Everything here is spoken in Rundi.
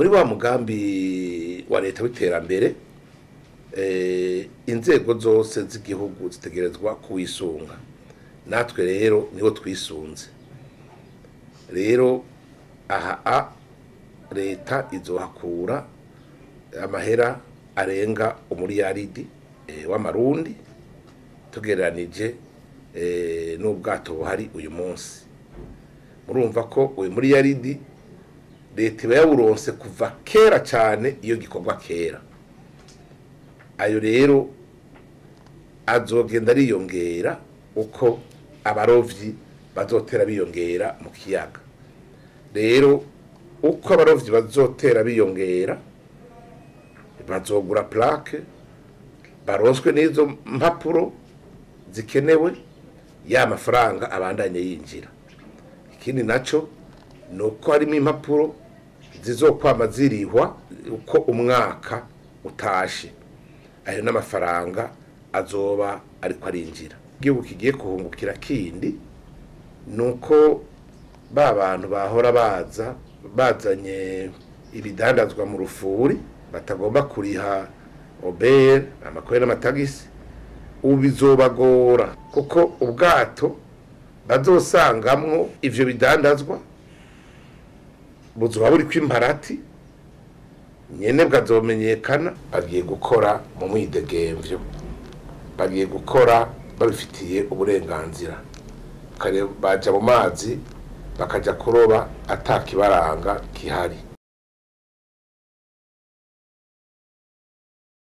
Muri wa mugambi wa leta w'iterambere, inzego zose z'igihugu zitegerezwa kuwisunga. Natwe rero niho twisunze. Rero aha a leta izohakura amahera arenga umuriyaridi w'amarundi tugereranije n'ubwato buhari uyu munsi. Murumva ko uyu muriyaridi leta iba yawuronse kuva kera cyane iyo gikorwa kera. Ayo rero azogenda ariyongera uko abarovyi bazotera biyongera mu kiyaga. Rero uko abarovyi bazotera biyongera, bazogura plaque, baronswe n'izo mpapuro zikenewe, ya mafaranga abandanye yinjira. Ikindi naco ni uko harimo impapuro zizokwama zirihwa uko umwaka utashe. Ayo n'amafaranga azoba ariko arinjira. Igihugu kigiye kuhungukira kindi ni uko ba bantu bahora baza bazanye ibidandazwa mu rufuri batagomba kuriha OBR, amakore n'amatagisi, ubu bizobagora kuko ubwato bazosangamwo ivyo bidandazwa buzoba buriko imparati, nyene bwazomenyekana. Bagiye gukora mu mwidegemvyo, bagiye gukora babifitiye uburenganzira. Kare baja mu mazi bakaja kuroba atakibaranga kihari.